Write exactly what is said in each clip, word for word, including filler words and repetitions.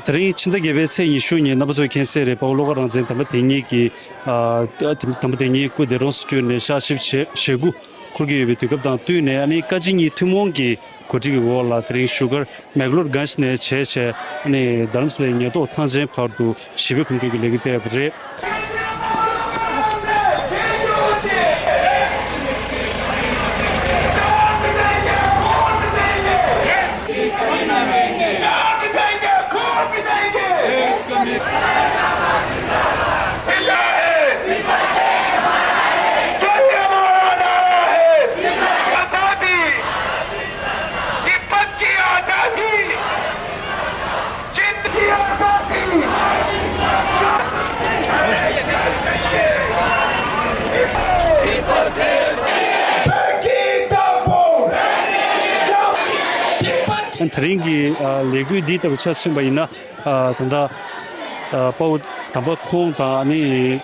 དེ་རིང་ཕྱི་ཟླ་བརྒྱད་པའི་ཚེས་ཉི་ཤུ་ཉིན་རྣམ་པ་ཚོས་མཁྱེན་གསལ་རེད། དཔའ་བོ་བློ་དགའ་རང་བཙན་དམ་པ་དེ་ཉིད་ཀྱི་ཨ་དམ་པ་དེ་ཉིད་སྐུ་འདས་གྲོངས་སུ་གྱུར་ནས་ཞག་བཞི་བཅུ་ཞེ་དགུ་འཁོར་གྱི་ཡོད་པའི་དུས་སྐབས་དང་བསྟུན་ནས། ཨ་ནི་བཀའ་སྤྱི་གཉིས་ཐུན་མོང་གི་གོ་སྒྲིག་གི་འོག་ལ་དེ་རིང་བཞུགས་སྒར་མེག་ལོར་གྷན་ཇི་ནས་བྱས་བྱས། ཨ་ནི་རྡ་རམ་ས་ལའི་ཉེན་རྟོག་ཐང་ཆེན་བར་དུ་ཞི་བའི་གོམ་བགྲོད་ཀྱི་ལས་འགུལ་སྤེལ་བ་རེད། དེ་རིང་གི་ཨ་ལས་འགུལ་འདི་ལྟ་བུ་ཆ་མཚོན་པ་ཡིན་ན། ཨ་ད་ལྟ་ཨ་དཔའ་བོ་དམ་པ་ཁོང་དང་། ཨ་ནི་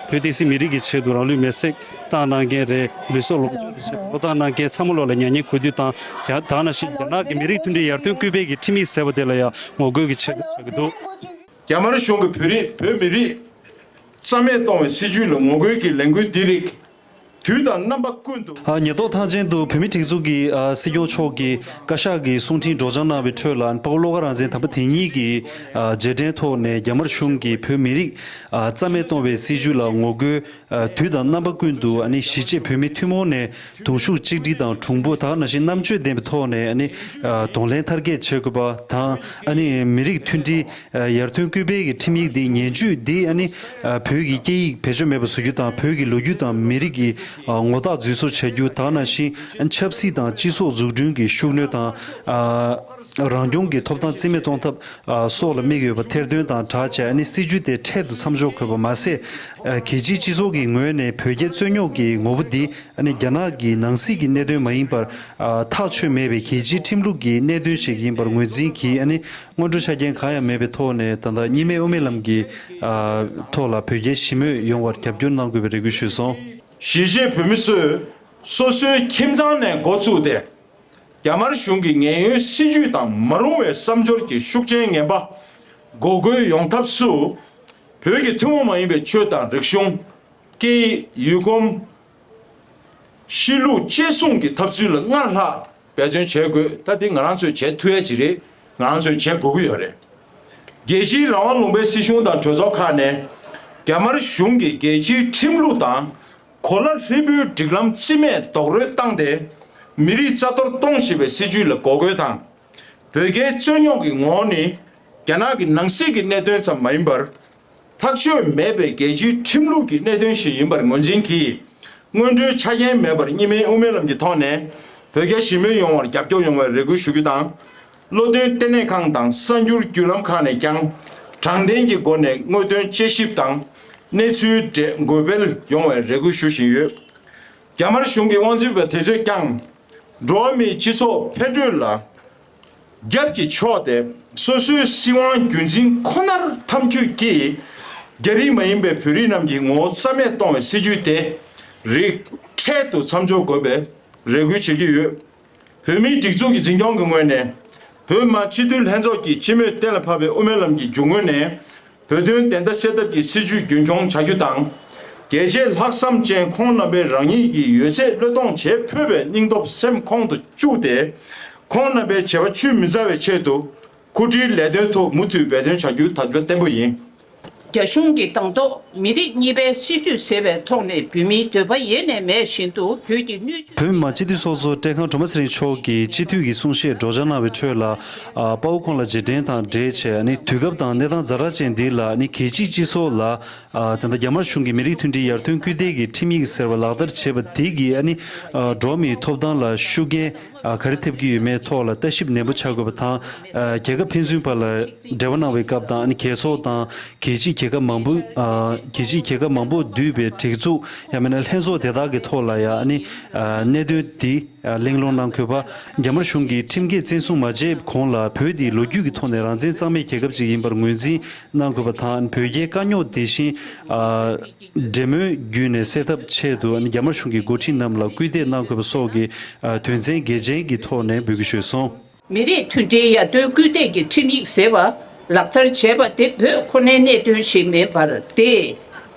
བོད་བསྟན་སྲིད་མི་རིགས་ཀྱི་ཆེད་དུ་རང་ལུས་མེར་སྲེག་བཏང་གནང་མཁན་རེད། ལུས་སྲོག་ལོངས་སྤྱོད་ཀྱི་ཆེད་དུ་བློས་བཏང་གནང་མཁན་ཚང་མ་ལོག་ལ་མྱ་ངན་གུས་འདུད་དང་། ད་ག་ནང་བཞིན་རྒྱ་ནག་གི་མི་རིགས་མཐུན་སྒྲིལ་ཡར་ཐོན་སྐུལ་སྤེལ་གྱི་ཁྲིམས་ཡིག་ཟེར་བ་དེ་ལ་ཡང་ངོ་རྒོལ་གྱི་ཆེད་དུ་ཆགས་ཀྱི་འདུག་རྒྱ་དམར་གཞུང་གིས་བོད་རིགས་བོད་མི་རིགས་རྩ་མེད་གཏོང་བའི་སྲིད་ཇུས་ལ་ངོ་རྒོལ་གྱི་ལས་འགུལ་འདི་རིགས་དུས་དང་རྣམ་པ་ཀུན་ཏུ། ཨ་ཉེན་རྟོག་ཐང་ཆེན་དུ་བོད་མིའི་སྒྲིག་འཛུགས་ཀྱི་ཨ་སྲིད་སྐྱོང་མཆོག་གིས་བཀའ་ཤག་གི་གསུང་འཕྲིན་སྒྲོག་སྦྱང་གནང་བའི་ཁྲོད་ལ། དཔའ་བོ་བློ་དགའ་རང་བཙན་དམ་པ་དེ་ཉིད་ཀྱི་ཨ་རྗེས་དྲན་ཐོག་ནས་རྒྱ་དམར་གཞུང་གིས་བོད་མི་རིགས་ཨ་རྩ་མེད་གཏོང་བའི་སྲིད་ཇུས་ལ་ངོ་རྒོལ། ཨ་དུས་དང་རྣམ་པ་ཀུན་ཏུ། ཨ་ནི་གཞིས་བྱེས་བོད་མི་ཐུན་མོང་ནས་གདུང་ཤུགས་གཅིག་སྒྲིལ་དང་། གྲུང་པོ། ད་ག་ནང་བཞིན་རྣམ་དཔྱོད་ལྡན་པའི་ཐོག་ནས། ཨ་ནི་ཨ་གདོང་ལེན་མཐར་སྐྱེལ་བྱེད་དགོས་པ་དང་། ཨ་ནི་མི་རིགས་མཐུན་སྒྲིལ་ཨ་ཡར་ཐོན་སྐུལ་སྤེལ་གྱི་ཁྲིམས་ཡིག་འདི། ཉེས་བཅུས་འདི། ཨ་ནི་ཨ་བོད་ཀྱི་སྐད་ཡིག་བེད་སྤྱོད་མེད་པ་བཟོ་རྒྱུ་དང་། བོད་ཀྱི་ལོ་རྒྱུས་དང་མི་རིགས་ཀྱི་ཨ་ངོ་རྟགས་འཛུལ་སོར་བྱ་རྒྱུ། ད་ག་ནང་བཞིན་ཨ་ཆབ་སྲིད་དང་སྤྱི་ཚོགས་འཛུགས་སྐྲུན་གྱི་ཤུགས་སྣོན་དང་། ཨ་རང་སྐྱོང་གི་ཐོབ་ཐང་རྩིས་མེད་གཏོང་ཐབས་ཨ་སོགས་ལ་དམིགས་ཡོད་པ་ཐེར་འདོན་དང་སྦྲགས་བྱས། ཨ་ནི་སྲིད་ཇུས་དེ་འཕྲལ་དུ་མཚམས་འཇོག་དགོས་པ་མ་ཟད། ཨ་རྒྱལ་སྤྱིའི་སྤྱི་ཚོགས་ཀྱི་ངོས་ནས་བོད་རྒྱའི་རྩོད་རྙོག་གི་ངོ་བོ་འདི། ཨ་ནི་རྒྱ་ནག་གི་ནང་སྲིད་ཀྱི་གནད་དོན་མ་ཡིན་པར་ཨ་ཐག་ཆོད་མེད་པའི་རྒྱལ་སྤྱིའི་ཁྲིམས་ལུགས་ཀྱི་གནད་དོན་ཞིག་ཡིན་པར་ངོས་འཛིན་གྱིས། ཨ་ནི་སྔོན་འགྲོ་ཆ་རྐྱེན་གང་ཡང་མེད་པའི་ཐོག་ནས། ད་ལྟ་གཉིས་སྨན་དབུ་མའི་ལམ་གྱི་ཨ་ཐོག་ལ་བོད་རྒྱའི་ཞི་མོལ་ཡོང་བར་རྒྱབ་སྐྱོར་གནང་དགོས་པའི་རེ་སྐུལ་ཞུས་སོང་། གཞིས་བྱེས་བོད་མི་ཚོས་སོ་སོའི་ཁྱིམ་ཚང་ནས་འགོ་བཙུགས་ཏེ། རྒྱ་དམར་གཞུང་གི་ངན་གཡོའི་སྲིད་ཇུས་དང་མ་རུང་བའི་བསམ་སྦྱོར་གྱི་ཤུགས་རྐྱེན་ངན་པ་འགོག་རྒོལ་ཡོང་ཐབས་སུ། བོད་ཀྱི་ཐུན་མོང་མ་ཡིན་པའི་ཆོས་དང་རིག་གཞུང་། སྐད་ཡིག་ཡུལ་གོམས། གཤིས་ལུགས་བཅད་བཟུང་གི་འཐབ་རྩོད་ལ་སྔར་ལྷག་འབད་བརྩོན་བྱེད་དགོས། ད་འདི་ང་རང་ཚོས་བྱེད་ཐུབ་ཡ་ཅིག་རེད། ང་རང་ཚོས་བྱེད་དགོས་ཀྱི་ཡོད་རེད། རྒྱལ་སྤྱིའི་རང་དབང་ལུང་པའི་སྲིད་གཞུང་དང་གྲོས་ཚོགས་ཁག་ནས་རྒྱ་དམར་གཞུང་གི་རྒྱལ་སྤྱིའི་ཁྲིམས་ལུགས་དང་། གོ་ལ་ཧྲིལ་པོའི་སྒྲིག་ལམ་རྩིས་མེད་རྡོག་རོལ་བཏང་སྟེ། མི་རིགས་རྩ་གཏོར་གཏོང་བཞིན་པའི་སྲིད་ཇུས་ལ་འགོག་རྒོལ་དང་། བོད་རྒྱའི་རྩོད་རྙོག་གི་ངོ་བོ་ནི་རྒྱ་ནག་གི་ནང་སྲིད་ཀྱི་གནད་དོན་ཙམ་མ་ཡིན་པར། ཐག་གཅོད་མེད་པའི་རྒྱལ་སྤྱིའི་ཁྲིམས་ལུགས་ཀྱི་གནད་དོན་ཞིག་ཡིན་པར་ངོས་འཛིན་གྱིས། སྔོན་འགྲོའི་ཆ་རྐྱེན་མེད་པར་གཉིས་སྨན་དབུ་མའི་ལམ་གྱི་ཐོག་ནས་བོད་རྒྱ་ཞི་མོལ་ཡོང་བར་རྒྱབ་སྐྱོར་ཡོང་བའི་རེ་སྐུལ་ཞུ་རྒྱུ་དང་། བློ་འདོན་ལྟེ་གནས་ཁང་དང་གསར་འགྱུར་བརྒྱུད་ལམ་ཁག་ནས་ཀྱང་དྲང་བདེན་གྱི་སྒོ་ནས་དངོས་དོན་དཔྱད་ཞིབ་དང་། གནས་ཚུལ་འགྲེལ་འགོད་སྤེལ་ཡོང་བའི་རེ་སྐུལ་ཞུ་བཞིན་ཡོད། རྒྱ་དམར་གཞུང་གི་དབང་འཛིན་པ་དེ་ཚོས་ཀྱང་། འགྲོ་བ་མིའི་སྤྱི་ཚོགས་འཕེལ་འགྲོས་ལ་རྒྱབ་ཀྱིས་ཕྱོགས་ཏེ། སོ་སོའི་སྲིད་དབང་རྒྱུན་འཛིན་ཁོ་ནར་འཐམ་འཁྱུད་ཀྱིས། རྒྱ་རིགས་མ་ཡིན་པའི་བོད་རིགས་རྣམས་ཀྱི་ངོ་བོ་རྩ་མེད་གཏོང་བའི་སྲིད་ཇུས་དེ་རིགས་འཕྲལ་དུ་མཚམས་འཇོག་དགོས་པའི་རེ་སྐུལ་བྱེད་ཀྱི་ཡོད། བོད་མིའི་སྒྲིག་འཛུགས་ཀྱི་འཛིན་སྐྱོང་གི་ངོས་ནས། བོད་མི་མང་སྤྱི་འཐུས་ལྷན་ཚོགས་ཀྱིས་སྤྱི་མོས་གཏན་ལ་ཕབ་པའི་དབུ་མའི་ལམ་གྱི་འཇུག་ངོས་ནས། བོད་དོན་བདེན་མཐའ་གསལ་ཐབས་ཀྱི་སྲིད་བྱུས་རྒྱུན་འཁྱོངས་བྱ་རྒྱུ་དང་། རྒྱལ་གཅེས་ལྷག་བསམ་ཅན་ཁོང་རྣམ་པས་རང་ཉིད་ཀྱི་ཡོད་ཚད་བློས་གཏོང་བྱེད་ཕོད་པའི་སྙིང་སྟོབས་སེམས་ཁོང་དུ་བཅུག་སྟེ། ཁོང་རྣམ་པའི་བྱ་བ་ཆུད་མི་ཟ་བའི་ཆེད་དུ། འགོ་ཁྲིད་ལས་དོན་ཐོག་མུ་མཐུད་འབད་བརྩོན་བྱ་རྒྱུ་དང་བློ་བརྟན་པོ་ཡིན། རྒྱ་གཞུང་གིས་དང་ཐོག་མི་རིགས་གཉིས་པའི་སྲིད་བྱུས་ཟེར་བའི་ཐོག་ནས་བོད་མིའི་འདོད་པ་ཡེ་ནས་མེད་བཞིན་དུ་བོད་ཀྱི་སྣོད་བཅུད། བོད་མི་མང་སྤྱི་འཐུས་ཚོགས་གཙོ་བཀྲས་ཁང་སྒྲོལ་མ་ཚེ་རིང་མཆོག་གིས་སྤྱི་འཐུས་ཀྱི་གསུང་བཤད་སྒྲོག་སྦྱང་གནང་བའི་ཁྲོད་ལ། ཨ་དཔའ་བོ་ཁོང་ལ་རྗེས་དྲན་དང་འབྲེལ་བྱས། ཨ་ནི་དུས་སྐབས་དང་གནས་སྟངས་ཛ་དྲག་ཅན་འདི་ལ། ཨ་ནི་རྒྱལ་སྤྱིའི་སྤྱི་ཚོགས་ལ། ཨ་ད་ལྟ་རྒྱ་དམར་གཞུང་གིས་མི་རིགས་མཐུན་སྒྲིལ་ཡར་ཐོན་སྐུལ་འདེད་ཀྱི་ཁྲིམས་ཡིག་ཟེར་བ་ལག་བསྟར་བྱས་པ་དེ་གིས། ཨ་ནི་ཨ་འགྲོ་བ་མིའི་ཐོབ་ཐང་ལ་ཤུགས་རྐྱེན་ཨ་ག་རེ་ཐེབས་ཀྱི་ཡོད་མེད་ཐོག་ལ་ལྟ་ཞིབ་ནན་པོ་བྱ་དགོས་པ་དང་། ཨ་རྒྱལ་ཁབ་ཕན་ཚུན་བར་ལ་འབྲེལ་བ་གནང་བའི་སྐབས་དང་། ཨ་ནི་རྒྱལ་ཚོགས་དང་རྒྱལ་སྤྱིའི་རྒྱལ་ཁབ་མང་པོ། ཨ་རྒྱལ་སྤྱིའི་རྒྱལ་ཁབ་མང་པོ་འདུས་པའི་སྒྲིག་འཛུགས། ཡང་མིན་ན་ལྷན་ཚོགས་དེ་དག་གི་ཐོག་ལ་ཡང་། ཨ་ནི་ཨ་གནད་དོན་འདི་ཨ་གླེང་སློང་གནང་དགོས་པ། རྒྱ་དམར་གཞུང་གིས་ཁྲིམས་འགལ་བཙན་བཟུང་མ་བྱས་གོང་ལ། བོད་འདི་ལོ་རྒྱུས་ཀྱི་ཐོག་ནས་རང་བཙན་གཙང་མའི་རྒྱལ་ཁབ་ཅིག་ཡིན་པར་ངོས་འཛིན་གནང་དགོས་པ་དང་། བོད་རྒྱའི་དཀའ་རྙོག་དེ་བཞིན་ཨ་འབྲེལ་མོལ་བརྒྱུད་ནས་སེལ་ཐབས་ཆེད་དུ། ཨ་ནི་རྒྱ་དམར་གཞུང་གི་འགོ་ཁྲིད་རྣམས་ལ་སྐུལ་འདེད་གནང་དགོས་པ་སོགས་ཀྱི་ཨ་དོན་ཚན་གལ་ཆེན་གྱི་ཐོག་ནས་འབོད་སྐུལ་ཞུས་སོང་། མི་རིགས་མཐུན་སྒྲིལ་ཡར་ཐོན་སྐུལ་འདེད་ཀྱི་ཁྲིམས་ཡིག་ཟེར་བ། ལག་བསྟར་བྱས་པ་དེ་བོད་ཁོ་ནའི་གནད་དོན་ཞིག་མིན་པར་ཏེ།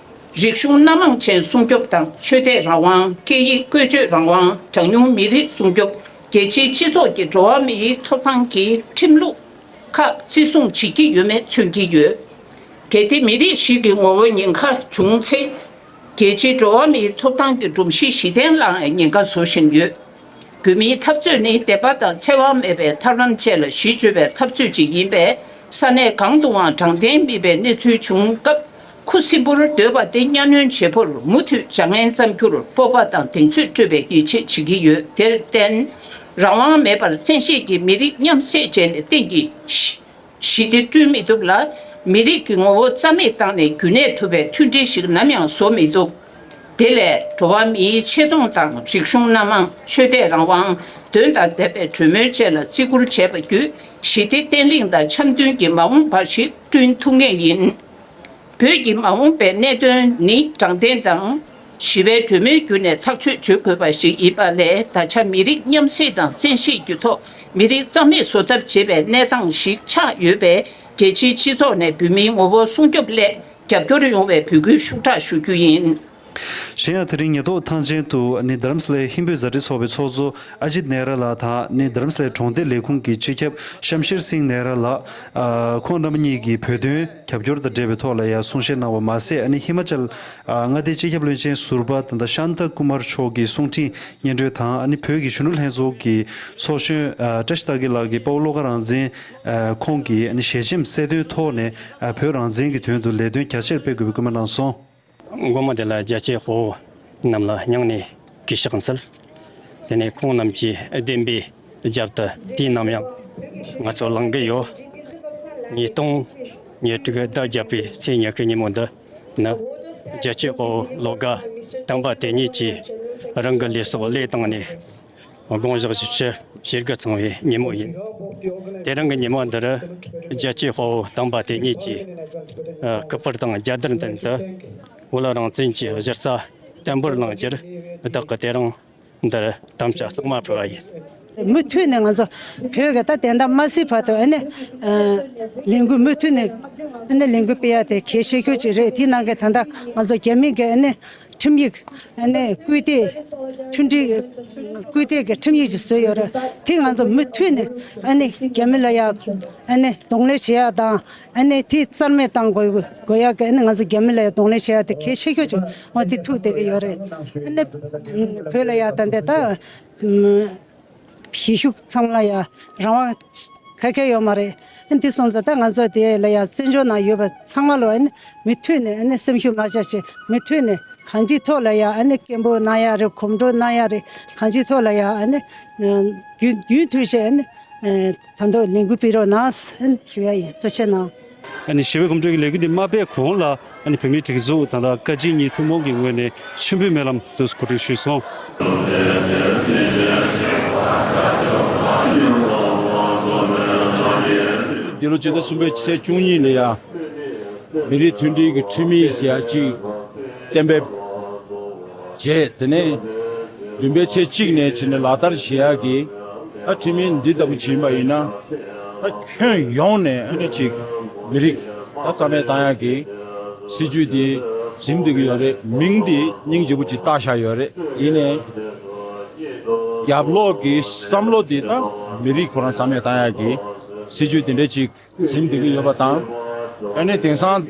རིག་གཞུང་སྣ་མང་ཅན་སྲུང་སྐྱོབ་དང་ཆོས་དད་རང་དབང་། སྐད་ཡིག་བཀོལ་སྤྱོད་རང་དབང་། གྲངས་ཉུང་མི་རིགས་སྲུང་སྐྱོབ། རྒྱལ་སྤྱིའི་སྤྱི་ཚོགས་ཀྱི་འགྲོ་བ་མིའི་ཐོབ་ཐང་གི་ཁྲིམས་ལུགས་ཁག་བརྩི་སྲུང་བྱེད་ཀྱི་ཡོད་མེད་མཚོན་གྱི་ཡོད། གལ་ཏེ་མི་རིགས་ཤིག་གི་ངོ་བོ་ཉེན་ཁ་བྱུང་ཚེ། རྒྱལ་སྤྱིའི་འགྲོ་བ་མིའི་ཐོབ་ཐང་གི་སྒྲོམ་གཞི་གཞི་རྟེན་ལའང་ཉེན་ཁ་བཟོ་བཞིན་ཡོད། བོད་མིའི་འཐབ་རྩོད་ནི་དད་པ་དང་འཚེ་བ་མེད་པའི་ཐབས་ལམ་བཅས་ལ་གཞི་བཅོལ་བའི་འཐབ་རྩོད་ཅིག་ཡིན་པས། ས་གནས་གང་དུའང་དྲང་བདེན་མེད་པའི་གནས་ཚུལ་བྱུང་སྐབས། ཁུ་སིམ་པོར་སྡོད་པ་དེ་གཉའ་གནོན་བྱེད་པར་མུ་མཐུད་བྱ་ངན་བརྩམ་རྒྱུར་སྤོབས་པ་དང་གདེང་ཚོད་སྤྲོད་པའི་ཡིད་ཆེས་བྱེད་ཀྱི་ཡོད། དེར་བརྟེན། རང་དབང་མེད་པར་བཙན་ཤེད་ཀྱིས་མི་རིགས་མཉམ་བསྲེས་བྱས་ནས་གཏན་གྱི་ཞི་ཞི་བདེ་བསྐྲུན་མི་ཐུབ་ལ། མི་རིགས་ཀྱི་ངོ་བོ་རྩ་མེད་བཏང་ནས་རྒྱུན་གནས་ཐུབ་པའི་མཐུན་སྒྲིལ་ཞིག་ནམ་ཡང་བཟོ་མི་ཐུབ། དེ་ལས་འགྲོ་བ་མིའི་ཆེ་མཐོང་དང་རིག་གཞུང་སྣ་མང་། ཆོས་དད་རང་དབང་། དོན་དང་ལྡན་པའི་གྲོས་མོལ་བཅས་ལ་བརྩི་བཀུར་བྱས་པ་བརྒྱུད། ཞི་བདེ་བརྟན་ལྷིང་དང་འཆམ་མཐུན་གྱི་མ་འོངས་པ་ཞིག་བསྐྲུན་ཐུབ་ངེས་ཡིན། བོད་ཀྱི་མ་འོངས་པའི་གནད་དོན་ནི་དྲང་བདེན་དང་། ཞི་བའི་གྲོས་མོལ་བརྒྱུད་ནས་ཐག་གཅོད་བྱེད་དགོས་པ་ཞིག་ཡིན་པ་ལས། ད་ཆ་མི་རིགས་མཉམ་བསྲེས་དང་བཙན་ཤེད་ཀྱི་ཐོག་མི་རིགས་རྩ་མེད་བཟོ་ཐབས་བྱེད་པའི་གནས་སྟངས་ཤིག་ཆགས་ཡོད་པས། རྒྱལ་སྤྱིའི་སྤྱི་ཚོགས་ནས་བོད་མིའི་ངོ་བོ་སྲུང་སྐྱོབ་སླད་རྒྱབ་སྐྱོར་ཡོང་བའི་འབོད་སྐུལ་ཤུགས་དྲག་ཞུ་རྒྱུ་ཡིན། གཞན་ཡང་། དེ་རིང་ཉེན་རྟོག་ཐང་ཆེན་དུ་ནི་རྡ་རམ་ས་ལའི་ཧིན་བོད་མཛའ་འབྲེལ་ཚོགས་པའི་ཚོགས་གཙོ་ཨ་ཇིད་ནེ་ར་ལགས་དང་ནི་རྡ་རམ་ས་ལའི་གྲོང་སྡེ་ལས་ཁུངས་ཀྱི་སྤྱི་ཁྱབ་ཤམ་ཤེར་སིང་ནེ་ར་ལགས། ཨ། ཁོང་རྣམ་པ་གཉིས་ཀྱིས་བོད་དོན་རྒྱབ་སྐྱོར་དང་འབྲེལ་བའི་ཐོག་ལ་ཡང་གསུང་བཤད་གནང་བ་མ་ཟད། ཨ་ནི་ཧི་མ་ཅལ་ཨ་མངའ་སྡེའི་སྤྱི་ཁྱབ་བློན་ཆེན་ཟུར་པ་ད་ལྟ་ཤཱན་ཏ་ཀུ་མར་མཆོག་གི་གསུང་འཕྲིན་སྙན་སྒྲོན་དང་། ཨ་ནི་བོད་ཀྱི་གཞོན་ནུ་ལྷན་ཚོགས་ཀྱི་ཚོགས་གཞོན་ཨ་བཀྲ་ཤིས་རྟ་རྒྱས་ལགས་ཀྱིས་དཔའ་བོ་བློ་དགའ་རང་བཙན་ཨ་ཁོང་གི་ཨ་ནི་ཞལ་ཆེམས་གསལ་སྟོན་ཐོག་ནས། ཨ་བོད་རང་བཙན་གྱི་དོན་དུ་ལས་དོན་རྒྱ་ཆེར་སྤེལ་དགོས་པའི་སྐུལ་མ་གནང་སོང་། མགོན་པོ་དེ་ལ་རྒྱལ་གཅེས་དཔའ་བོ་རྣམས་ལ་སྙིང་ནས་གུས་ཕྱག་འཚལ། དེ་ནས་ཁོང་རྣམས་ཀྱི་བདེན་པའི་རྒྱབ་ཏུ་དུས་ནམ་ཡང་ང་ཚོ་ལངས་ཀྱི་ཡོད། ཉིས་སྟོང་ཉེར་དྲུག་ཟླ་བརྒྱད་པའི་ཚེས་ཉི་ཤུ་ཉིན་མོ་འདི་ནི་རྒྱལ་གཅེས་དཔའ་བོ་བློ་དགའ་དམ་པ་དེ་ཉིད་ཀྱིས་རང་གི་ལུས་སྲོག་བློས་བཏང་ནས། དགོངས་ཞག་བཞེས་རྒྱུ་ཚང་བའི་ཉིན་མོ་ཡིན། དེ་རིང་གི་ཉིན་མོ་འདིར་རྒྱལ་གཅེས་དཔའ་བོ་དམ་པ་དེ་ཉིད་ཀྱི་སྐུ་པར་དང་རྒྱལ་དར་མདུན་དུ་བོད་རང་བཙན་གྱི་གཞི་རྩ་བརྟན་པོར་བླངས་རྒྱུར་བདག་གིས་དེ་རིང་འདིར་དམ་བཅའ་གཙང་མ་ཕུལ་བ་ཡིན། མུ་མཐུད་ནས་ང་ཚོ་བོད་ཀྱི་ད་བདེན་མཐའ་མ་གསལ་བར་དུ་ཨ་ནི་ལས་འགུལ་མུ་མཐུད་ནས་ཨ་ནི་ལས་འགུལ་སྤེལ་ཡ་དེ་གལ་ཆེ་ཤོས་ཅིག་རེད། དེ་ནང་གི་ད་ལྟ་ང་ཚོ་རྒྱ་མི་གི་ཨ་ནི་ཁྲིམས་ཡིག་ཨ་ནི་སྐུལ་འདེད། མཐུན་སྒྲིལ་སྐུལ་འདེད་ཀྱི་ཁྲིམས་ཡིག་ཅིག་བཟོས་ཡོད་རེད། དེ་ང་ཚོ་མུ་མཐུད་ནས་ཨ་ནི་རྒྱ་མི་ལ་ཡ་ཨ་ནི་གདོང་ལེན་བྱེད་ཡ་དང་། ཨ་ནི་དེ་རྩ་མེད་བཏང་དགོས་དགོས་ཡ་གི་ཨ་ནི་ང་ཚོ་རྒྱ་མི་ལ་ཡ་གདོང་ལེན་བྱེད་ཡ་དེ་གལ་ཆེ་ཤོས་ཅིག་འོ་དེ་ཐུག་བསྡད་ཀྱི་ཡོད་རེད། ཨ་ནི་བོད་ལ་ཡ་ད་འདི་ད། གཞིས་བཞུགས་ཚང་མ་ལ་ཡ་རང་དབང་ག་གེ་ཡོད་མ་རེད། ཨ་འདི་སོང་ཙང་ད་ང་ཚོ་དེ་ལ་ཡ་བཙན་བྱོལ་ནང་ཡོད་པ་ཚང་མ་ལ་ཨ་ནི་མུ་མཐུད་ནས་ཨ་ནི་སེམས་ཤུགས་མ་ཆག་བྱས། མུ་མཐུད་ནས་གང་ཅིའི་ཐོག་ལ་ཡ་ཨ་ནི་སྐད་འབོད་གནང་ཡ་རེད། གོམ་བགྲོད་གནང་ཡ་རེད། གང་ཅིའི་ཐོག་ལ་ཡ་ཨ་ནི་རྒྱུན་རྒྱུན་མཐུད་བྱས་ཨ་ནི་ད་དུང་ལས་འགུལ་སྤེལ་རོགས་གནང་ཞུ་ཡ་ཡིན། ཐུགས་རྗེ་གནང་། ཨ་ནི་ཞི་བའི་གོམ་བགྲོད་ཀྱི་ལས་འགུལ་འདི་མ་སྤེལ་གོང་ལ། ཨ་ནི་བོད་མིའི་སྒྲིག་འཛུགས་ད་ལྟ་བཀའ་སྤྱི་གཉིས་ཐུན་མོང་གི་ངོས་ནས་མཆོད་འབུལ་སྨོན་ལམ་དུ་གོ་སྒྲིག་ཞུས་སོང་། འདི་ལོ་སྤྱི་ཟླ་གསུམ་པའི་ཚེས་བཅུ་གཉིས་ལ་ཡ་མི་རིགས་མཐུན་སྒྲིལ་གྱི་ཁྲིམས་ཡིག་ཟེར་ཡ་གཅིག་གཏན་འབེབས་བྱས། དེ་ནས་བདུན་པའི་ཚེས་གཅིག་ནས་བྱས་ནས་ལག་བསྟར་བྱེད་ཡག་གི་ད་ཁྲིམས་ཡིག་འདི་ལྟ་བུ་བྱིན་པ་ཡིན་ན། ད་ཁྱོན་ཡོངས་ནས་ཨ་ནི་ཅིག་མི་རིགས་ད་རྩ་མེད་བཏང་ཡག་གི་སྲིད་ཇུས་དེ་འཛིན་བསྡད་ཀྱི་ཡོད་རེད། མིང་དེ་སྙིང་རྗེ་པོ་ཅིག་བཏགས་བཞག་ཡོད་རེད། ཡིན་ནའི་རྒྱབ་ལོགས་ཀྱི་བསམ་བློ་དེ་ད་མི་རིགས་ཁོ་རང་རྩ་མེད་བཏང་ཡག་གི་སྲིད་ཇུས་དེ་འདྲ་ཅིག་འཛིན་བསྡད་ཀྱི་ཡོད་པ་དང་། ཨ་ནི་དེང་སང་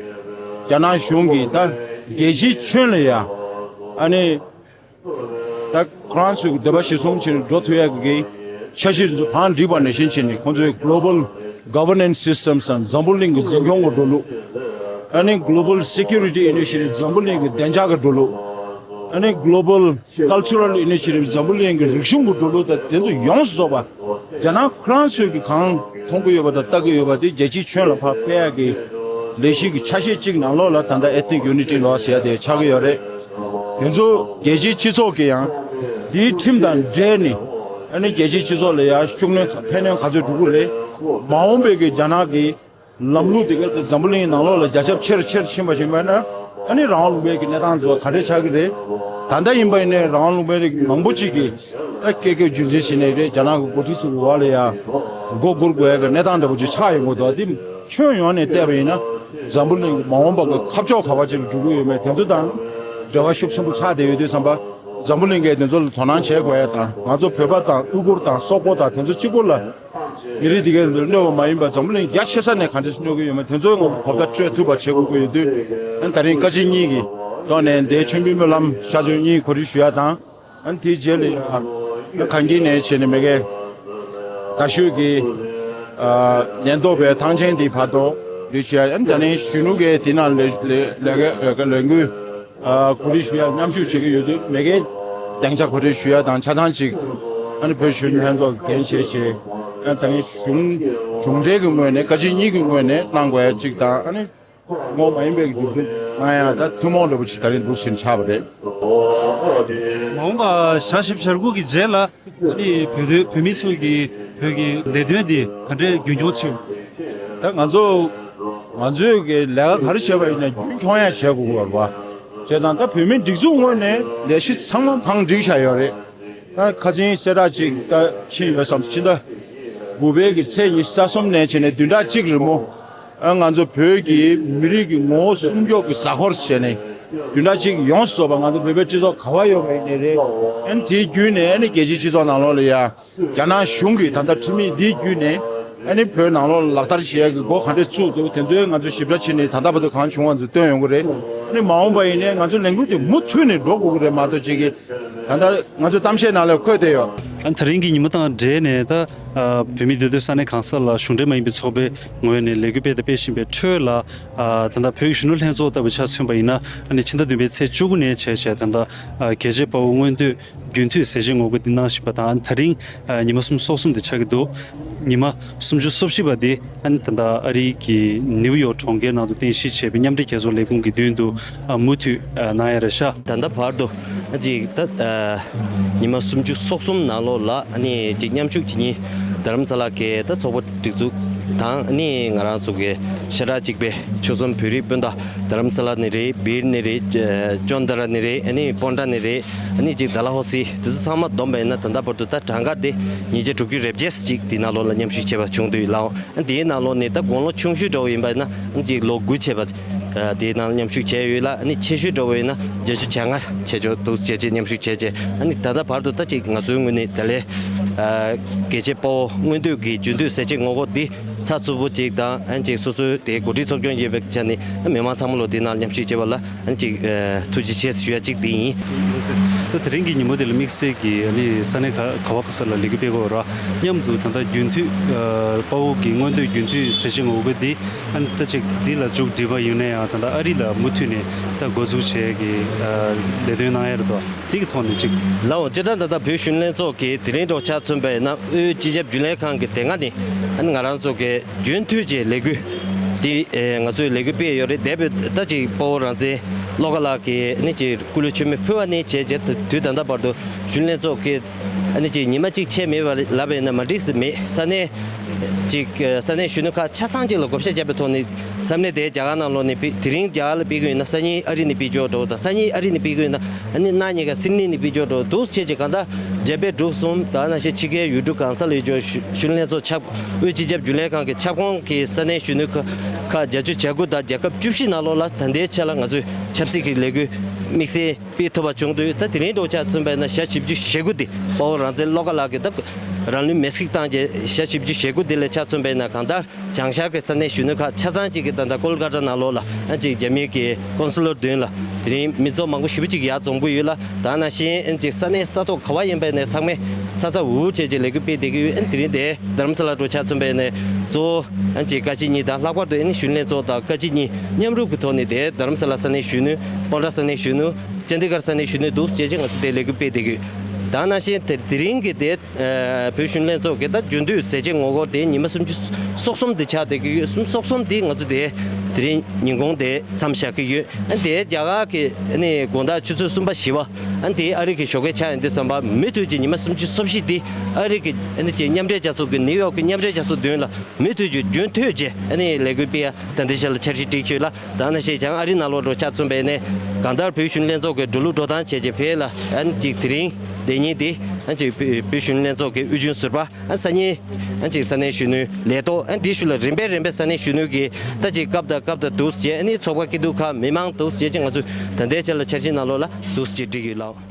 རྒྱ་ནག་གཞུང་གིས་ད་རྒྱལ་སྤྱིའི་ཁྱོན་ལ་ཡ་ཨ་ནི་ད་ཁོ་རང་ཚོའི་འདོད་པ་གཞིར་བཟུང་བྱས་འགྲོ་ཐུབ་ཡག་གི་འཆར་གཞི་ཚོ་བང་བསྒྲིགས་པ་ནང་བཞིན་བྱས་ནས། ཁོང་ཚོའི་Global Governance Systems དང་འཛམ་བུ་གླིང་གི་འཛིན་སྐྱོང་གི་འགྲོ་ལུགས། ཨ་ནི་Global Security Initiative འཛམ་བུ་གླིང་གི་བདེ་འཇགས་ཀྱི་འགྲོ་ལུགས། ཨ་ནི་Global Cultural Initiative འཛམ་བུ་གླིང་གི་རིག་གཞུང་གི་འགྲོ་ལུགས་དང་དེ་ཚོ་ཡོངས་སུ་རྫོགས་པ། རྒྱ་ནག་ཁོ་རང་ཚོས་ཀྱི་གང་མཐོང་གི་ཡོད་པ་དང་ལྟ་གི་ཡོད་པ་དེ་རྒྱལ་སྤྱིའི་ཁྱོན་ལ་ཕར་སྤེལ་ཡག་གི་ལས་གཞི་གི་ཆ་ཤས་གཅིག་ནང་ལོགས་ལ་ད་ལྟ་Ethnic Unity Law ཟེར་ཡ་དེ་ཆགས་ཀྱི་ཡོད་རེད། དེ་ཚོ་རྒྱལ་སྤྱིའི་སྤྱི་ཚོགས་ཀྱིས་ཡང་འདིའི་ཁྲིམས་དང་འབྲེལ་ནས། ཨ་ནི་རྒྱལ་སྤྱིའི་སྤྱི་ཚོགས་ལ་ཡང་ཤུགས་སྣོན་ཕན་གནོད་ག་ཚོད་འགྲོ་གི་རེད། མ་འོངས་པའི་གི་རྒྱ་ནག་གི་ལམ་ལུགས་དེ་ག་དེ་འཛམ་བུ་གླིང་ནང་ལོགས་ལ་རྒྱ་ཁྱབ་ཆེ་རུ་ཆེ་རུ་ཕྱིན་པ་ཞིག་མེད་ན། ཨ་ནི་རང་དབང་ལུང་པའི་གི་གནས་སྟངས་ཚོ་ག་འདྲས་ཆགས་ཀྱི་རེད། ད་ལྟ་ཡིན་པ་ཡིན་ནའི་རང་དབང་ལུང་པའི་རིགས་མང་པོ་ཅིག་གིས་ད་སྐད་སྐད་རྒྱུན་འཛིན་བྱས་ནས་རེད། རྒྱ་ནག་གི་འགོ་ཁྲིད་ཚོ་གི་འོག་ལ་ཡ་མགོ་སྒུར་དགོས་ཡ་གི་གནས་སྟངས་འདྲ་པོ་ཅིག་ཆགས་ཡོང་གི་འདུག་དེ་ ཁྱོན་ཡོངས་ནས་བལྟས་པ་ཡིན་ན་འཛམ་བུ་གླིང་གི་མ་འོངས་པ་གི་ཁ་ཕྱོགས་ག་བ་ཅིག་ལ་འགྲོ་གི་ཡོད་མེད་དེ་ཚོ་དང་འབྲེལ་བ་ཤུགས་ཆེན་པོ་ཆགས་བསྡད་ཡོད་དུས་ཙམ་པ། འཛམ་བུ་གླིང་གིས་དེ་ཚོ་ལ་དོ་སྣང་བྱེད་དགོས་ཡ་དང་། ང་ཚོ་བོད་པ་དང་ཨུ་ཀུར་དང་སོག་པོ་དང་དེ་ཚོ་གཅིག་པོ་ལ་མི་རིགས་དེ་གའི་གནོད་པ་མ་ཡིན་པ་འཛམ་བུ་གླིང་རྒྱ་ཆེ་ས་ནས་ག་འདྲ་གནོད་ཀྱི་ཡོད་མེད་དེ་ཚོ་ང་ཚོ་གོ་བརྡ་སྤྲོད་ཐུབ་པ་བྱེད་དགོས་ཀྱི་ཡོད་དུས། ཨ་ནི་ད་རིང་བཀའ་སྤྱི་གཉིས་ཀྱི་ཐོག་ནས་འདིའི་མཆོད་འབུལ་སྨོན་ལམ་ཤར་བསྐྱོད་གཉིས་གོ་སྒྲིག་ཞུ་ཡ་དང་། ཨ་ནི་དེའི་རྗེས་ལ་ཡང་གངས་སྐྱིད་ནས་བྱས་ནས་མ་གི་རྒྱ་ཤོད་ཀྱི་ཉེན་རྟོག་པའི་ཐང་ཆེན་དེའི་བར་དུ་འདི་བྱས། ཨ་ནི་ད་ནི་གཞོན་ནུ་གི་དེ་ནང་ལས་ལས་ལས་ཀ་ལས་འགུལ་གོ་སྒྲིག་ཞུ་ཡ་མཉམ་ཞུགས་བྱེད་ཀྱི་ཡོད་དུས་མ་གི་སྡིངས་ཆ་གོ་སྒྲིག་ཞུ་ཡ་དང་ཆ་ཚང་ཅིག་ཨ་ནི་བོད་གཞོན་ནུ་ལྷན་ཚོགས་འགན་བཞེས་བྱས། ཨ་ནི་ད་ནི་གཞུང་གཞུང་འབྲེལ་གྱི་ངོས་ནས་བཀའ་སྤྱི་གཉིས་ཀྱི་ངོས་ནས་གནང་དགོས་ཡ་ཅིག་དང་། ཨ་ནི་ངོ་མ་ཡིན་པའི་སྒྲིག་འཛུགས་གནང་ཡ་ད་ཐུན་མོང་འདྲ་པོ་ཅིག་ད་རིང་འདུག་ཟིན་ཆགས་པ་རེད། མ་འོངས་པ་ཞག་བཞི་བཅུ་ཞེ་དགུ་གི་རྗེས་ལ་ཨ་ནི་བོད་དོན་བོད་མི་ཚོ་གི་བོད་ཀྱི་ལས་དོན་འདི་ག་འདྲས་རྒྱུན་འཁྱོངས་བྱེད། ད་ང་ཚོ་ང་ཚོས་ཀྱི་ལས་ཀ་ག་རེ་བྱས་པ་ཡིན་ན་རྒྱུན་འཁྱོངས་ཡ་བྱེད་དགོས་པ་བྱས་ཙང་། ད་བོད་མིའི་སྒྲིག་འཛུགས་ངོས་ནས་ལས་གཞི་ཚང་མ་བང་སྒྲིག་བྱས་ཡོད་རེད། ད་ཁ་ཆེའི་གསལ་བསྒྲགས་ཅིག་ད་ཕྱིན་ཡོད་བསམ། ཕྱི་ཟླ་དགུ་པའི་གི་ཚེས་ཉི་ཤུ་རྩ་གསུམ་ནས་བྱས་ནས་བདུན་ཕྲག་གཅིག་རིང་མོ། ཨ་ང་ཚོ་བོད་ཀྱི་མི་རིགས་ཀྱི་ངོ་བོ་སྲུང་སྐྱོབ་ཀྱི་གཟའ་འཁོར་ཟེར་ནས་བདུན་ཕྲག་གཅིག་ཡོངས་སུ་རྫོགས་པ་ང་ཚོ་བོད་པའི་སྤྱི་ཚོགས་ག་བ་ཡོད་པ་ཡིན་ནའི་རེད། ཨ་ནི་དེའི་བརྒྱུད་ནས་ཨ་ནི་རྒྱལ་སྤྱིའི་སྤྱི་ཚོགས་ནང་ལོགས་ལ་ཡ་རྒྱ་ནག་གཞུང་གིས་ད་ལྟ་ཁྲིམས་ཡིག་འདིའི་བརྒྱུད་ནས་ཨ་ནི་བོད་ནང་ལོགས་ལ་ལག་བསྟར་བྱེད་ཡ་གི་འགོ་ག་འདྲས་བཙུགས་འདུག་དེ་ཚོའི་ང་ཚོ་ཞིབ་ཕྲ་བྱས་ནས་ད་ལྟ་བར་དུ་གང་བྱུང་བ་ཚོ་སྟོན་ཡོང་གི་རེད། ཨ་ནི་མ་འོངས་པ་ཡིན་ནའི་ང་ཚོ་ལས་འགུལ་དེ་མུ་མཐུད་ནས་འགྲོ་དགོས་ཀྱི་རེད་མ་གཏོགས་ཅིག་གི་ད་ལྟ་ང་ཚོ་གཏམ་བཤད་ནང་ལ་འཁོད་བསྡད་ཡོད། ཨ་ནི་ད་རིང་གི་ཉིན་མོ་དང་འབྲེལ་ནས་ད་ཨ་བོད་མིའི་འདུས་སྡོད་ས་གནས་གང་ས་ལ་གཞུང་འབྲེལ་མ་ཡིན་པའི་ཚོགས་པའི་ངོས་ནས་ལས་འགུལ་སྤེལ་དང་སྤེལ་བཞིན་པའི་ཁྲོད་ལ། ཨ་ད་ལྟ་བོད་ཀྱི་གཞོན་ནུ་ལྷན་ཚོགས་ལྟ་བུ་ཆ་མཚོན་པ་ཡིན་ན། ཨ་ནི་ཕྱི་ཟླ་བདུན་པའི་ཚེས་བཅུ་དགུ་ནས་བྱས་བྱས་ད་ལྟ་ཨ་རྒྱལ་གཅེས་དཔའ་བོ་མངོན་འདོད་རྒྱུན་མཐུད་ཟས་བཅད་ངོ་རྒོལ་འདི་གནང་བཞིན་པ་དང་། ཨ་ནི་ད་རིང་ཨ་ཉི་མ་སུམ་ཅུ་སོ་གསུམ་དེ་ཆགས་ཀྱི་འདུག་ཉི་མ་སུམ་ཅུ་སོ་བཞི་པ་དེ་ཨ་ནི་ད་ལྟ་ཨ་རིའི་གི་ནིའུ་ཡོག་གྲོང་ཁྱེར་ནང་དུ་རྟེན་གཞི་བྱས་པའི་མཉམ་འབྲེལ་རྒྱལ་ཚོགས་ལས་ཁུངས་ཀྱི་མདུན་དུ་ཨ་མུ་མཐུད་ཨ་གནང་ཡ་རེད་ཤག་ད་ལྟ་བར་དུ་ཨ་ཅིག་ད་ཨ་ཉི་མ་སུམ་ཅུ་སོ་གསུམ་ནང་ལོགས་ལ་ཨ་ནི་ཅིག་མཉམ་ཞུགས་བྱེད་མཁན་རྡ་རམ་ས་ལ་གི་ད་ཚོགས་པ་སྒྲིག་འཛུགས་དང་ཨ་ནི་ང་རང་ཚོ་གི་ཤ་ཁྲག་གཅིག་པའི་ཆོལ་གསུམ་བོད་རིགས་སྤུན་ཟླ་རྡ་རམ་ས་ལ་ནས་རེད། སྦིར་ནས་རེད། ཨ་ཅོན་ཏ་ར་ནས་རེད། ཨ་ནི་སྤོན་ཊ་ནས་རེད། ཨ་ནི་ཅིག་ཌལ་ཧོ་སི་དེ་ཚོ་ཚང་མ་བསྡོམས་པ་ཡིན་ན་ད་ལྟ་བར་དུ་ད་གྲངས་ཀ་དེ་ཉིས་བརྒྱ་དྲུག་ཅུ་རེ་བརྒྱད་ཅིག་དེ་ནང་ལོགས་ལ་མཉམ་ཞུགས་བྱས་པ་བྱུང་འདུག་ལགས། ཨ་དེའི་ནང་ལོགས་ནས་ད་དགུང་ལོ་ཆུང་ཤོས་འདྲ་བོ་ཡིན་པ་ཡིན་ན་ཨ་ཅིག་ལོ་དགུ་བྱས་པ། ཨ་དེའི་ནང་མཉམ་ཞུགས་བྱས་ཡོད་ལ། ཨ་ནི་ཆེ་ཤོས་འདྲ་བོ་ཡིན་ན་བརྒྱད་ཅུ་གྱ་ལྔ་བྱས་ཆོག་འདུག་བྱས་རྗེས་མཉམ་ཞུགས་བྱས་རྗེས། ཨ་ནི་ད་ལྟ་བར་དུ་ད་ཅིག་ང་ཚོའི་ངོས་ནས་དེ་ལས་ཨ་རྒྱལ་གཅེས་དཔའ་བོ་མངོན་འདོད་ཀྱི་རྒྱུན་མཐུད་ཟས་བཅད་ངོ་རྒོལ་འདི་ཚགས་ཚུད་པོ་ཅིག་དང་། ཨ་ནི་ཅིག་སོ་སོའི་དེ་འགོ་ཁྲིད་ཚོགས་ཆུང་ཡིན་པའི་ཆ་ནས་ཨ་མི་མང་ཚང་མ་ལོ་དེའི་ནང་མཉམ་ཞུགས་བྱས་པ་ལ་ཨ་ནི་ཅིག་ཨ་ཐུགས་རྗེ་ཆེ་ཞུ་ཡ་གཅིག་དེ་ཡིན། ད་དེ་རིང་གི་ཉིན་མོ་དེ་ལ་དམིགས་བསལ་གྱི་ཨ་ནི་ས་གནས་ག་ག་བ་ག་ས་ལ་ལས་འགུལ་སྤེལ་དགོས་ར། མཉམ་དུ་ད་ལྟ་རྒྱུན་མཐུད་ཨ་དཔའ་བོ་གི་མངོན་འདོད་རྒྱུན་མཐུད་ཟས་བཅད་ངོ་རྒོལ་འདི་ཨ་ནི་ད་ཅིག་འདི་ལ་མཇུག་སྒྲིལ་བ་ཡིན་ན་ཡང་ད་ལྟ་ཨ་རི་ལ་མུ་མཐུད་ནས་ད་འགོ་འཛུགས་བྱས་ཀྱི་ཨ་ལས་དོན་གནང་ཡ་རེད་དོ། འདི་གི་ཐོག་ནས་ཅིག་ལའོ་སྤྱིར་བཏང་ད་ལྟ་བོད་གཞོན་ནུ་ལྷན་ཚོགས་ཀྱི་དེ་རིང་འདྲ་ཆ་མཚོན་པ་ཡིན་ན་དབུས་སྤྱི་ཁྱབ་རྒྱུན་ལས་ཁང་གི་དེ་སྔ་ནས་ཨ་ནི་ང་རང་ཚོ་གི་རྒྱུན་མཐུད་ཀྱི་ལས་འགུལ་འདི་ཨེ་ང་ཚོས་ལས་འགུལ་སྤེལ་ཡོད་རེད། འདས་པའི་ད་ཅིག་དཔའ་བོ་རང་བཙན་བློ་དགའ་ལགས་ཀྱིས་ཨ་ནི་ཅིག་སྐུ་ལུས་མཆོད་མེ་ཕུལ་བ་ནས་བྱས་རྗེས་དུས་ད་ལྟ་བར་དུ་གཞོན་ནུ་ལྷན་ཚོགས་ཀྱི་ཨ་ནི་ཅིག་ཉི་མ་གཅིག་ཆད་མེད་པ་ལབ་པ་ཡིན་ན་མ་འགྲིག་ས་མེད། ས་གནས་ཅིག་ས་གནས་གཞོན་ནུ་ཁག་ཆ་ཚང་གཅིག་ལ་བགོ་བཤའ་བརྒྱབ་པའི་ཐོག་ནས་མཚམས་ནས་དེ་རྒྱ་གར་ནང་ལོགས་ནས་ཕེབས། དེ་རིང་རྒྱ་གར་ལ་ཕེབས་ཀྱི་ཡོད་ན་སང་ཉིན་ཨ་རི་ནས་ཕེབས་ཆོག་འགྲོ་དང་། སང་ཉིན་ཨ་རི་ནས་ཕེབས་ཀྱི་ཡོད་ན་ཨ་ནི་གནངས་ཉིན་ཀ་སིད་ནི་ནས་ཕེབས་ཆོག་འགྲོ་འདུག་བྱས་རྗེས་གང་ལྟར་རྒྱ་བལ་འབྲུག་གསུམ་དང་ནང་བཞིན་ཕྱི་རྒྱལ་ཡུལ་གྲུ་གང་ས་ལ་ཡོད་ཆོག་གཞོན་ནུ་ལྷན་ཚོགས་ཆབ་དབུས་སྤྱི་ཁྱབ་རྒྱུན་ལས་ཁང་གི་ཁྱབ་ཁོངས་ཀྱི་ས་གནས་གཞོན་ནུ་ཁག་ཁག་བརྒྱད་ཅུ་གྱ་དགུ་དང་རྒྱལ་ཁབ་བཅུ་བཞི་ནང་ལོགས་ལ་ད་ལྟའི་ཆ་ལ་ང་ཚོས་ཆབ་སྲིད་ཀྱི་ལས་འགུལ་དམིགས་བསལ་སྤེལ་ཐུབ་པ་བྱུང་འདུག་ད་དེ་རིང་འདྲ་ཆ་མཚོན་པ་ཡིན་ན་ཞག་བཞི་བཅུ་ཞེ་དགུ་དེ་དཔའ་བོ་རང་བཙན་བློ་དགའ་ལགས་ཀྱིས་ད་རང་ལུས་མེར་སྲེག་བཏང་རྗེས་ཞག་བཞི་བཅུ་ཞེ་དགུ་དེ་ལ་ཆ་མཚོན་པ་ཡིན་ན་གང་ལྟར་བྱང་ཤར་གྱི་ས་གནས་གཞོན་ནུ་ཁག་ཆ་ཚང་གཅིག་གིས་ད་ལྟ་ཀོལ་ཀ་ཏ་ནང་ལོགས་ལ་ཨ་ཅིག་རྒྱ་མིའི་གི་ཀོན་སུ་ལར་མདུན་ལ་དེ་རིང་མི་ཚོགས་མང་པོ་ཞེ་པོ་ཅིག་ཡར་འཛོམས་ཀྱི་ཡོད་ལ། ད་ནང་བཞིན་ཨ་ཅིག་ས་གནས་ས་ཐོག་ག་བ་ཡིན་པ་ནས་ཚང་མས་ཚ་ཚ་འུར་འུར་བྱས་རྗེས་ལས་འགུལ་སྤེལ་བསྡད་ཀྱི་ཡོད། ཨ་དེ་རིང་དེ་རྡ་རམ་ས་ལ་འདྲ་ཆ་མཚོན་པ་ཡིན་ན་གཙོ་བོ་ཨ་ཅིག་བཀའ་སྤྱི་གཉིས་དང་ལྷག་པར་དུ་ཨ་ནི་གཞོན་ནུ་ལྷན་ཚོགས་དང་བཀའ་སྤྱི་གཉིས་མཉམ་རུབ་ཀྱི་ཐོག་ནས་དེ་རྡ་རམ་ས་ལ་ས་གནས་གཞོན་ནུ། སྤོན་ཊ་ས་གནས་གཞོན་ནུ། ཅན་དི་གྷར་ས་གནས་གཞོན་ནུ་འདུག་བྱས་རྗེས་ང་ཚོ་དེ་ལས་འགུལ་སྤེལ་བསྡད་ཀྱི་ཡོད། ད་ནང་བཞིན་དེ་དེ་རིང་གི་དེ་ཨ་བོད་གཞོན་ལྷན་ཚོགས་ཀྱི་ད་རྒྱུན་མཐུད་ཟས་བཅད་ངོ་རྒོལ་དེ་ཉི་མ་སུམ་ཅུ་སོ་གསུམ་དེ་ཆགས་བསྡད་ཀྱི་ཡོད། སུམ་སོ་གསུམ་དེ་ང་ཚོ་དེ་དེ་རིང་ཉིན་གུང་དེ་མཚམས་བཞག་གི་ཡོད། ཨ་དེ་རྒྱ་གར་གྱི་ཨ་ནི་དགོང་དག་ཆུ་ཚོད་གསུམ་པ་བཞི་པ་ཨ་དེ་ཨ་རི་གི་ཞོགས་ཀས་ཆགས་ཡོང་དུས་ཙམ་པ་མུ་མཐུད་ཀྱི་ཉི་མ་སུམ་ཅུ་སོ་བཞི་དེ་ཨ་རི་གི་ཨ་ནི་ཀྱི་མཉམ་འབྲེལ་རྒྱལ་ཚོགས་ཀྱི་ནིའུ་ཡོག་གི་མཉམ་འབྲེལ་རྒྱལ་ཚོགས་མདུན་ལ་མུ་མཐུད་ཀྱི་རྒྱུན་མཐུད་ཀྱི་ཨ་ནི་ལས་འགུལ་སྤེལ་ཡ་ད་ལྟའི་ཆར་ལ་འཆར་གཞི་སྒྲིག་ཡོད་ལ། ད་ནང་བཞིན་བྱང་ཨ་རི་ནང་ལོགས་འདྲ་ཆ་མཚོན་པ་ཡིན་ན་གང་ལྟར་བོད་གཞོན་ལྷན་ཚོགས་ཀྱི་འགྲོ་ལུགས་འགྲོ་སྟངས་བྱས་རྗེས་ཕེབས་ལ་ཨ་ནི་ཅིག་དེ་རིང་དེ་ཉིན་དེ་ ཨ་ཅིག་བོད་བོད་གཞོན་ནུ་ལྷན་ཚོགས་ཀྱི་དབུས་རྒྱུན་ཟུར་པ། ཨ་ས་གནས་ཨ་ཅིག་ས་གནས་གཞོན་ནུའི་ལས་ཐོག། ཨ་འདིའི་ཤུལ་ལ་རིམ་པས་རིམ་པས་ས་གནས་གཞོན་ནུ་གི་ད་ཅིག་སྐབས་དང་སྐབས་དང་འདུག་སེ་བྱས། ཨ་ནི་ཚོགས་པ་སྐྱིད་སྡུག་ཁག་མི་མང་འདུག་སེ་བྱས་ཅིག་ང་ཚོས་ད་ལྟའི་ཆ་ལ་འཆར་གཞི་ནང་ལོགས་ལ་འདུག་སེ་བྱས་བསྒྲིགས་ཡོད་ལགས།